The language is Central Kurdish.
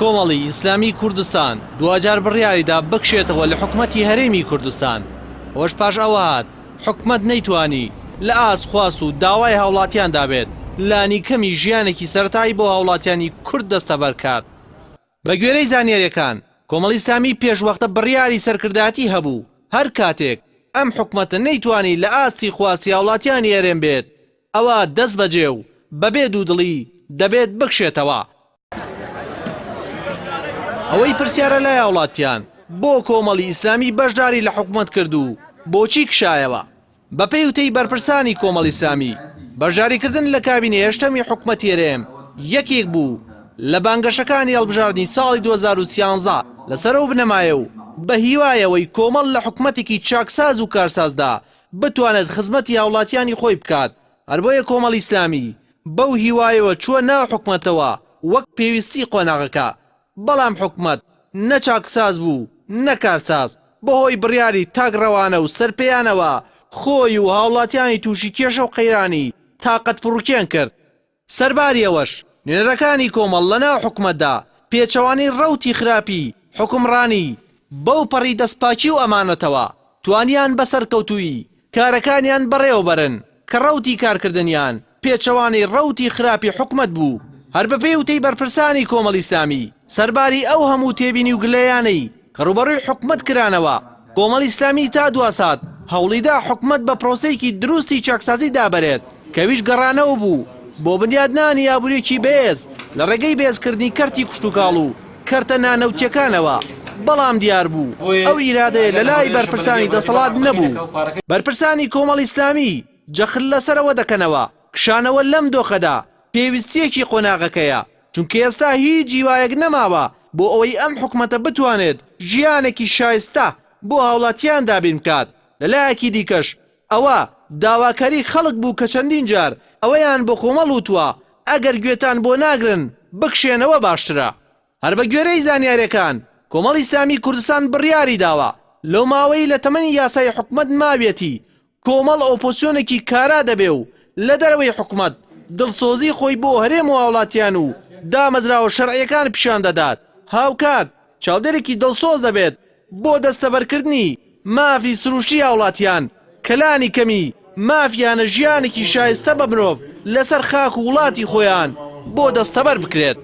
کۆمەڵی ئیسلامی کوردستان دواجار بڕیاریدا بکشێتەوە لە حکومەتی هەرێمی کوردستان، ئەوەش پاش ئەوە هات حکومەت نەیتوانی لە ئاست خواست و داوای هاوڵاتیاندا بێت لانیکەمی ژیانێکی سەرەتایی بۆ هاوڵاتیانی کورد دەستەبەر کات. بەگوێرەی زانیارییەکان، کۆمەڵی ئیسلامی پێشوەختە بڕیاری سەرکردایەتی هەبوو هەر کاتێک ئەم حکومەتە نەیتوانی لە ئاستی خواستی هاوڵاتیانی هەرێم بێت ئەوا دەستبەجێ و بەبێ دوودڵی دەبێت بکشێتەوە. ئەوەی پرسیارە لای هاوڵاتیان، بۆ کۆمەڵی ئیسلامی بەشداری لە حکومەت کرد و بۆچی کشایەوە؟ بەپێی وتەی بەرپرسانی کۆمەڵی ئیسلامی، بەشداریکردن لە کابینەی هەشتەمی حکومەتی هەرێم یەکێک بوو لە بانگەشەکانی هەڵبژاردنی ساڵی 2013 لەسەر ئەو بنەمایە و بە هیوای ئەوەی کۆمەڵ لە حکومەتێکی چاکساز و کارسازدا بتوانێت خزمەتی هاوڵاتیانی خۆی بکات، هەربۆیە کۆمەڵی ئیسلامی بەو هیوایەوە چووە ناو حکومەتەوە وەک پێویستی قۆناغەکە، بەڵام حکومەت نە چاکساز بوو نە کارساز، بەهۆی بڕیاری تاکڕەوانە و سەرپێیانەوە خۆی و هاوڵاتیانی تووشی کێشە و قەیرانی تاقەتپڕوکێن کرد. سەرباری ئەوەش نوێنەرەکانی کۆمەڵ لەناو حکومەتدا پێچەوانەی ڕەوتی خراپی حوکمڕانی بەو پەڕی دەستپاکی و ئەمانەتەوە توانیان بە سەرکەوتوویی کارەکانیان بەڕێوەبەرن کە ڕەوتی کارکردنیان پێچەوانەی ڕەوتی خراپی حکومەت بوو. هەر بەپێی وتەی بەرپرسانی کۆمەڵی ئیسلامی، سەرباری ئەو هەموو تێبینی و گلەیانەی کە ڕووبەڕووی حکومەت کرانەوە، کۆمەڵی ئیسلامی تا دواسات هەوڵیدا حکومەت بە پرۆسەیەکی دروستی چاکسازی دابەرێت کە ئەویش گەڕانەوە بوو بۆ بنیادنانی ئابووریەکی بەهێز لە ڕێگەی بەهێزکردنی کەرتی کشتوکاڵ و کەرتە نانەوتیەکانەوە، بەڵام دیاربوو ئەو ئیرادەیە لەلای بەرپرسانی دەسەڵات نەبوو. بەرپرسانی کۆمەڵی ئیسلامی جەخت لەسەر ئەوە دەکەنەوە، کشانەوە لەم دۆخەدا پێویستییەکی قۆناغەکەیە، چونکە ئێستا هیچ هیوایەک نەماوە بۆ ئەوەی ئەم حکومەتە بتوانێت ژیانێکی شایستە بۆ هاوڵاتیان دابین بکات، لەلایەکی دیکەش ئەوە داواکاری خەڵک بوو کە چەندین جار ئەوەیان بۆ کۆمەڵ وتووە ئەگەر گوێتان بۆ ناگرن بکشێنەوە باشترە. هەر بە گوێرەی زانیاریەکان، کۆمەڵی ئیسلامی کوردستان بڕیاری داوە لەو ماوەی لە تەمەنی یاسایی حکومەت ماویەتی کۆمەڵ ئۆپۆسیۆنێکی کارا دەبێ و لە دەرەوەی حکومەت دڵسۆزی خۆی بۆ هەرێم و هاوڵاتیان و دامەزراوە شەرعیەکان پیشان دەدات، هاوکات چاودێرێکی دڵسۆز دەبێت بۆ دەستەبەرکردنی مافی سروشتی هاوڵاتیان کە لانی کەمی مافیانە ژیانێکی شایستە بە مرۆڤ لەسەر خاک و وڵاتی خۆیان بۆ دەستەبەر بکرێت.